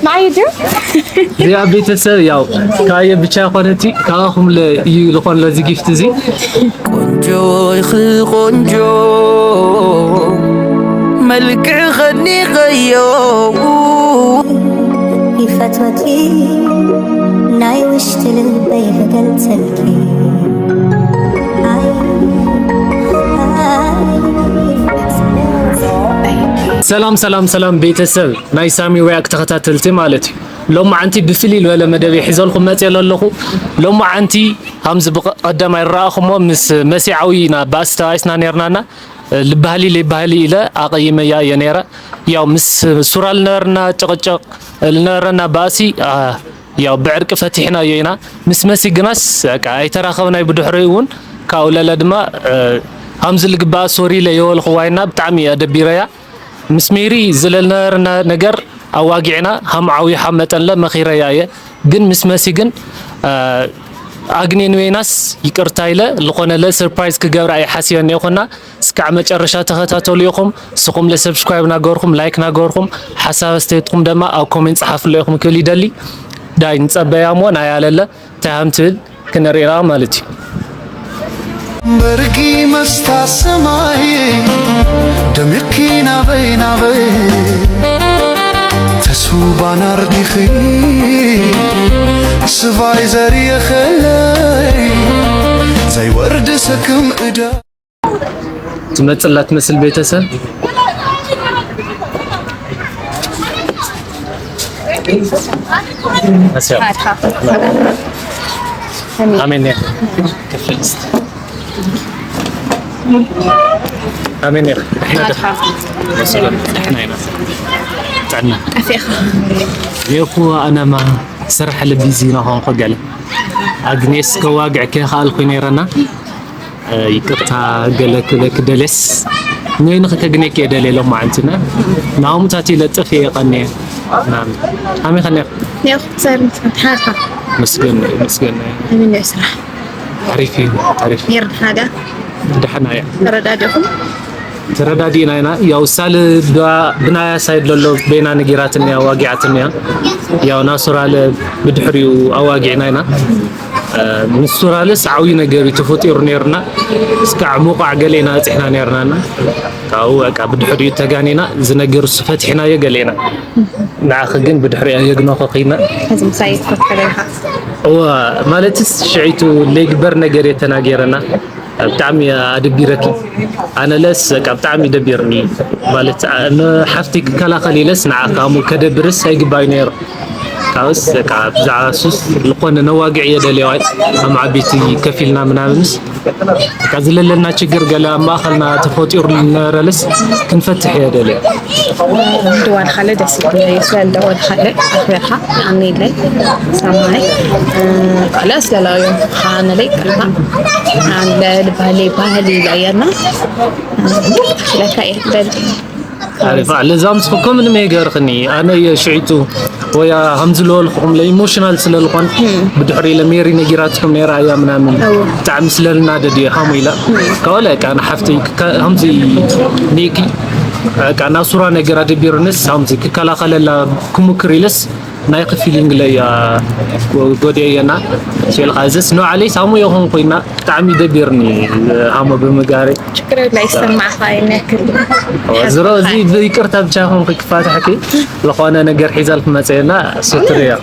ንዓይ ድዩ? እዚኣ ቤተሰብ ያው ካየ ብቻ ኮነቲ ካብኹም ለ እዩ ዝኾን ለዚ ጊፍት እዚ። ቆንጆ ኢኺ ቆንጆ መልክዕ ኸኒቐዮ። ይፈትወኪ ናይ ውሽጢ ልበይ ክገልጸልኪ። ኣይ፣ ኣይ፣ ሰላም ሰላም ሰላም ቤተሰብ ናይ ሳሚ ሪያክት ተኸታተልቲ ማለት እዩ። ሎማዓንቲ ብፍልይ ዝበለ መደብ ሒዘልኩም መፅእ ኣለኹ። ሎማዓንቲ ከምዚ ብቐዳማይ ረኣኹሞ ምስ መሲዓዊ ኢና ባእሲ ተባኢስና ነርናና ልባህሊ ልባህሊ ኢለ ኣቐይመያ እየ ነረ። ያው ምስ ሱራ ልነበርና ጭቕጭቕ ልነበረና ባእሲ ያው ብዕርቂ ፈቲሕናዮ ኢና። ምስ መሲ ግናስ በቃ ኣይተራኸብናይ። ብድሕሪኡ እውን ካብኡ ለለ ድማ ከምዚ ልግባኣ ሶሪ ኢለ የበልኽዋ ኢና። ብጣዕሚ እያ ደቢረያ። ምስ ሜሪ ዝለልነበረ ነገር ኣዋጊዕና ሃምዓዊ ሃመጠንለ መኺረያ እየ። ግን ምስ መሲ ግን ኣግኔን ወይናስ ይቅርታ ኢለ ልኾነለ ሰርፕራይዝ ክገብራ እየ ሓሲበኒ ይኾና። እስካዕ መጨረሻ ተኸታተሉ ኢኹም። ስኹም ለሰብስክራይብ ናገርኩም ላይክ ናገርኩም ሓሳብ ኣስተያየትኩም ደማ ኣብ ኮሜንት ጸሓፍሎ ኢኹም ክብል ይደሊ። ዳይ ንጸበያ እሞ ናይ ኣለለ እንታይ ሃም ትብል ክንሪራ ማለት እዩ። በርጊ መስታ ሰማይ ደሚቕኪ ናበይ ናበይ ተስፋ ናርዲኺ ስባይ ዘርየኸለይ ዘይወርድ ሰክም እዳ ትመጽላ ትመስል ቤተሰብ ኣሜን። ኣሜን። ጥዕና ይኹ ኣነማ ስራሕ ልቢ ዚና ኾንኩ ገለ ኣግኔስ ከዋግዕ ከይኸኣልኩ ነይረና። ይቅርታ ገለ ክብለኪ ደልየስ ንበይንኺ ከግንየኪ እየ ደልየ ሎማዓንቲ እና ናሆምታት ኢለ ጥፍ እየ ቀንየ ምናምን። ከመይ ቀኒኺ? ያው ሰር ሓርካ መስገን መስገን ምን ስራሕ ሓሪፍ እዩ ሓሪፍ ይርድሓጋ ደሕና እያ። ተረዳዲኹም ተረዳዲእና ኢና። ያው ሳል ብናያ ሳይድ ለሎ በይና ነጊራትኒ ኣዋጊዓትኒ እያ። ያው ናሱራለ ብድሕሪኡ ኣዋጊዕና ኢና። ንሱራለስ ዓብዪ ነገር እዩ ተፈጢሩ ነይርና እስካዕ ሙቃዕ ገሌና በፂሕና ነይርናና ካብኡ በቃ ብድሕሪኡ ተጋኒና እዚ ነገር እሱ ፈቲሕናዮ ገሌና ንዓኺ ግን ብድሕሪኣ የግኖኸ ኺና ሕዚ ምሳይ ክትፈትሐ ደለኻ እዋ ማለትስ ሽዒቱ ለይግበር ነገር የተናገረና ብጣዕሚ ኣደቢረኪ ኣነለስ በቃ ብጣዕሚ ደቢርኒ ማለት ንሓፍተይ ክከላኸል ኢለስ ንዓኻ እሞ ከደብርስ ኣይግባይ ነይሩ ካብስ በቃ ብዛዕባ ሱስ ዝኾነ ነዋግዕ እየ ደልየዋይ ኣብ ዓበይቲ ከፊልና ምናምንስ በቃ ዝለለና ችግር ገለ ኣብ ማእኸልና ተፈጢሩ ዝነበረልስ ክንፈትሕ እየ ደልየ ምድዋልካለ ደስ ይብል ስለ እንደወልካለ ኣኽቢርካ ኣሜለይ ሰማይ ካልእ ስለላዩ ሓነለይ ቀልካ ኣለ ልባህለይ ባህሊ ኢላየና ለካ እየ ደል ኣሪፍ ለዛ ምስ ኮ ምንም የገርኽኒ ኣነ የሽዒቱ ወያ ከምዚ ዝበልኩኹም ኢሞሽናል ስለ ዝኾን ብድሕሪ ኢለ ሜሪ ነጊራትኩም ነይራ እያ ምናምን ብጣዕሚ ስለ ልናደድ እየ ሃሙ ኢላ ካወለ ቃ ንሓፍተይ ከምዚ ኔኪ ቃ ናሱራ ነገር ኣደቢሩንስ ከምዚ ክከላኸለላ ክሙክር ኢለስ ናይ ክፊሊንግ ለያ ጎዴየና ሸልኻ እዝስ ንባዕለይ ሳሙ የኹን ኮይና ብጣዕሚ ደቢርኒ ሃሞ ብምጋረይ ችግር የብላ ይሰማዕኻ ይነክል ዝሮ እዚ ብይቅርታ ብቻ ኹን ክፋትሕኪ ዝኾነ ነገር ሒዛልክ መፀየና ስትር እያ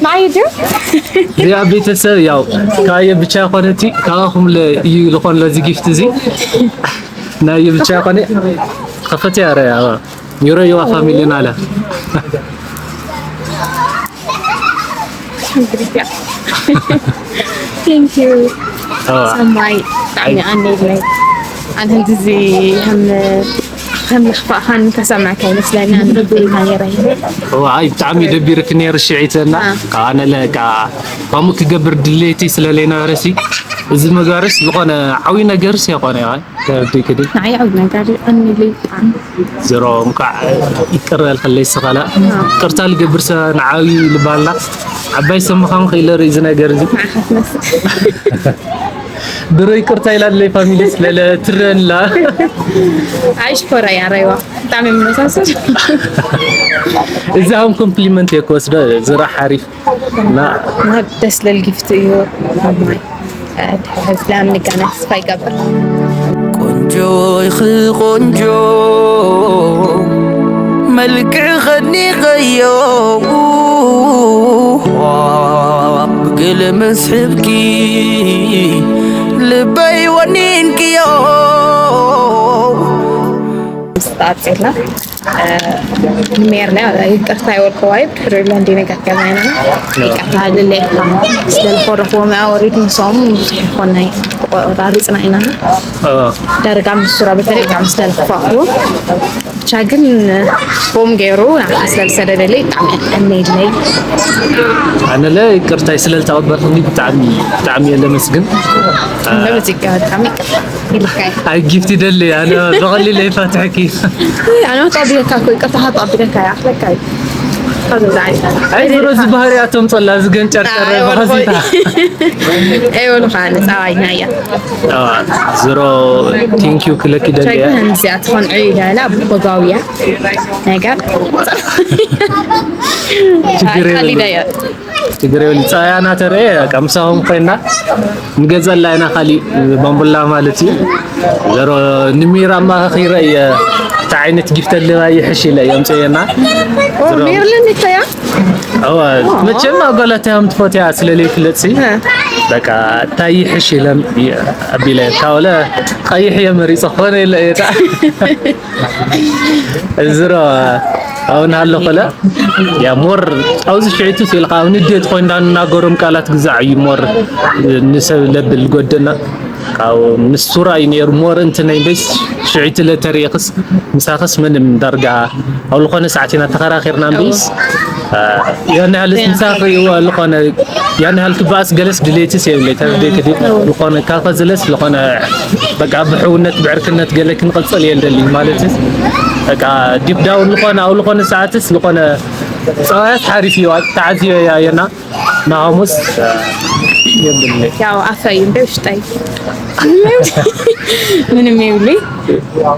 ንዓይ ድዩ? እዚኣ ቤተሰብ ያው ካየ ብቻ ኮነቲ ካኹም እዩ ዝኾን ለዚ ጊፍት እዚ ናይ ብቻ ኮነ ከፈት ያረ ያው ዩሮ ይዋ ፋሚሊ ናለ Thank you ሰማይ ብጣዕሚ ኣነለይ ኣነ እንደዚ ከም ከም ይኽፋእኻን ተሰማዕካ ይመስለኒ ኣነ ደቢርካ ነይረ ዋይ ብጣዕሚ ደቢርክ ነይሩ ሽዒትና ኣነለ ካ ከምኡ ክገብር ድሌቲ ስለለይነበረሲ እዚ መጋርስ ዝኾነ ዓብዪ ነገርስ የኾነ ዋ ከብዲ ክዲ ንዓይ ዓብዪ ነገር እዩ ኣነለይ ብጣዕሚ ዝሮ እንኳዕ ይቅር በልክለይ ስኸላ ቅርታ ልገብር ሰ ንዓብዪ ልባልና ዓባይ ሰምኻም ክኢለ ርኢ እዚ ነገር እዚ ንዓኻ ትመስል ድሮ ይቅርታ ኢላ ኣለይ ፋሚሊ ስለለ ትረንላ። ኣይሽ ኮራ ያረይዋ ብጣዕሚ የመሳሰል። እዛ ከም ኮምፕሊመንት እየ ክወስዶ ዝራ ሓሪፍ እና ናብ ደስ ለል ጊፍት እዩ። ማይ ድሕሪ ሕዚ ላም ንጋና ተስፋ ይገብር። ቆንጆ ይኺ ቆንጆ መልክዕ ኸኒቐዮ ብግል መስሕብኪ ልበይ ወኒንክዮ ተዓፂርና ንሜርና ይቅርታ ይወልከዋይ ብድሕሪ ሎ እንዲ ነገር ገዛይና ይቅርታ ልሌካ ስለልኮረክዎም ኣወሪድ ምሶም ዝኾነ ቆራሪፅና ኢና ዳርጋ ምስ ሱራ በተለይ ብጣዕሚ ስለልክፋእዎ ብቻ ግን ፎም ገይሩ ናብካ ስለልሰደደለይ ብጣዕሚ ቀኒለይ። ኣነለ ይቅርታይ ስለልተቐበልክኒ ብጣዕሚ ብጣዕሚ እየ ለመስግን። ለመዚጋ ብጣዕሚ ይቅርታ ኢልካይ ኣይ ጊፍት ይደሊ ኣነ ብቐሊል ኣይፋትሐኪ። ኣነ ተቐቢለካ እኮ ይቅርታ ተቐቢለካ ይኣኽለካ እዩ። ከምዚ ዓይነት ኣይ ዝሮ ዝበሃርያቶም ጸላ ዝገንጨርጨረ ብኸዚታ ኣይወሉኻ ንፃዋይና እያ ዝሮ ቴንኪዩ ክለኪ ደሊ ቻግን እዚኣ ትኾን ዕዩ ዳላ በጋውያ ነገር ችግር የብሉን። ቀሊዳ እያ ችግር የብሉን። ጸያና ተረየ በቃ ምሳኹም ኮይና ንገዛላ ኢና ካሊእ ባምቡላ ማለት እዩ። ዘሮ ንሚራ ማኸኺረ እየ። እንታይ ዓይነት ጊፍት ኣለዋ ይሕሽ ኢለ እዮም ጸየና። ሜርልን ይታያ ኣዋ መቸም ኣጓላት እዮም ትፈትያ ስለለይ ፍለጥሲ በቃ እንታይ ይሕሽ ኢለን ኣቢለ ካውለ ቀይሕ እየ መሪጸ ኾነ ኢለ እየ እዝሮ ኣሁን ሃሎ ከለ ያ ሞር ኣብዚ ሽዒቱ ሲልካ ኣብ ንዴት ኮይንዳ ንናገሮም ቃላት ግዛዕ እዩ ሞር ንሰብ ለብል ጎደና ካብ ንሱራ እዩ ነይሩ ሞር እንት ናይ ቤስ ሽዒቱ ለተሪየክስ ምሳክስ ምንም ዳርጋ ኣብ ዝኾነ ሰዓት ኢና ተኸራኺርና እምበይስ ያን ያህል ምሳኺ ዝኾነ ያን ያህል ክባኣስ ገለስ ድሌትስ የብለይ ተረዴ ክዲ ዝኾነ ካፈ ዝለስ ዝኾነ በቃ ብሕውነት ብዕርክነት ገለ ክንቐጽል እየ ልደሊ ማለት በቃ ዲፕ ዳውን ዝኾነ ኣብ ዝኾነ ሰዓትስ ዝኾነ ፀዋያት ሓሪፍ እዩ ተዓዚበ ያየና ንሃሙስ የብለይ ያው ኣፈይ እንደ ውሽጠይ ምንም የብሉይ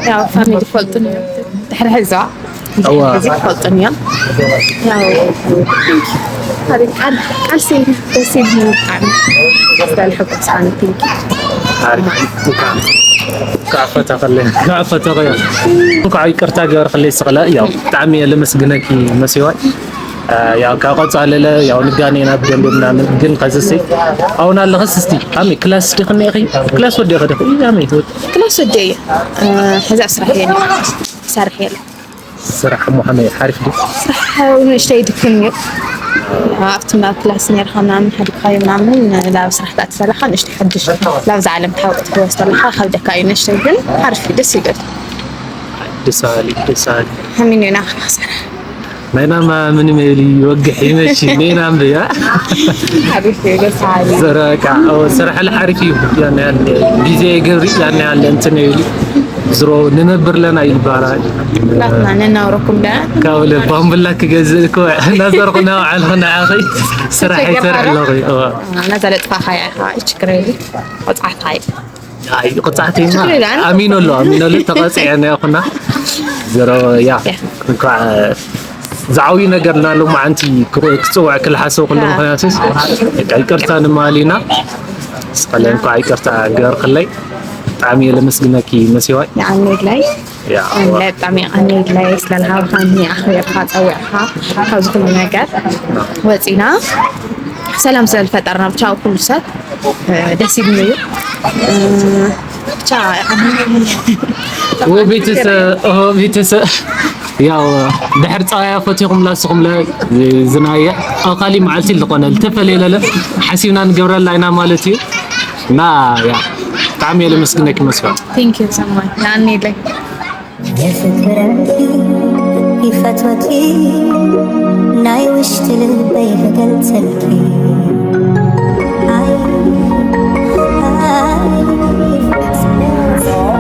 ያው ፋሚሊ ፈልጡን ድሕሪ ሕዛ እዋ። እዚ ክፈልጡን እዮም ያው ታሪክ ቃል ቃል ሴ ደስ ይልኝ ቃል ስታል ሕቁ ሳኒ ቲንክ ካፈተኸለ ካፈተኸ እንኳዕ ይቅርታ ገበርክለይ ስቕለ ያው ብጣዕሚ እየ ለመስግነኪ መሲዋይ ያው ካብ ቀፃለለ ያው ንጋኔና ብደንብ ምናምን ግን ከዝሲ ኣሁን ኣለኸስ እስቲ ኣሚ ክላስ ድኽኒ ኢኺ ክላስ ወዲ ኢኺ ድኺ ኣሚ ክላስ ወዲ እየ ሕዚ ኣብ ስራሕ እየ ሰርሕ የለ ስራሕ እሞ ከመይ ሓሪፍ ድዩ ስራሕ ንእሽተይ ድክም እዩ ኣብቲ ናብ ክላስ ነርካ ምናምን ሓዲግካዮ ምናምን ናብ ስራሕ ተኣቲ ዘለካ ንእሽተይ ሓድሽ ናብዛ ዓለም ትሃውቅ ትህወስ ዘለካ ከብደካ እዩ ንእሽተይ ግን ሓሪፍ እዩ ደስ ይብል ደስ በሃሊ ደስ በሃሊ ከመይ ናኻ ክሰርሕ ናይናማ ምንም የብሊ ይወግሕ ይመሽ ነይና እምበያ ሓሪፍ እዩ ደስ በሃሊ ስራቃ ስራሕ ሓሪፍ እዩ ያን ያህል ግዜ ይገብር ያን ያህል እንትን የብሊ ዝሮ ንነብር ለና ይባላል ኩላትና ነናውረኩም ዳ ካብ ባምቡላ ክገዝእ እኮ እናዘርኩ ናባዕልኹ ንዓኺ ስራሕ ይሰርሕ ኣለኹ እዋ ነዛ ለጥፋኻ እያ ችግር የብሊ ቆፅዓትካ እዩ ኣይ ቅጻሕተይና ኣሚኖ ኣሎ ኣሚኖ ኣሎ ተቐጽዐ ናይ ኩና ዘሮ ያ እንኳዕ ዝዓብዩ ነገር ናሎም ዓንቲ ክጽውዕ ክልሓሰብ ኩሉ ምክንያቱስ ይቅርታ ንማሊና ስቀለ እንኳዕ ይቅርታ ገርክለይ ብጣዕሚ ለመስግነኪ መሲዋይ ንዓነይ ድላይ ያ ብጣዕሚ የቐንየለይ ስለዝሃብካኒ ኣኽቢርካ ፀዊዕካ ካብዚ ኩሉ ነገር ወፂና ሰላም ስለዝፈጠርና ብቻ ኩሉ ሰብ ደስ ይብል እዩ ብቻ ቤተሰብ ቤተሰብ ያው ድሕር ፀዋያ ፈቲኹም ላስኹም ዝናየ ኣብ ካሊእ መዓልቲ ዝኾነ ዝተፈለየ ለለ ሓሲብና ንገብረላ ኢና ማለት እዩ እና ያ ብጣዕሚ እየ ለመስግነኪ መስፍን Thank you so much ንዓነይ ድላይ የፍቅረኪ ይፈትወኪ ናይ ውሽጢ ልበይ ክገልጸልኪ ኣይ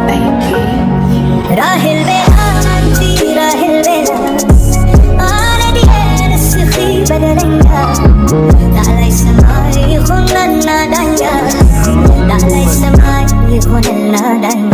ኣይ ራሄል ቤላ ኣንቲ ራሄል ቤላ ኣነ ድየ ንስኺ በደለኛ ላዕላይ ሰማይ ይኹን መናዳኛ ላዕላይ ሆነልና ዳይማ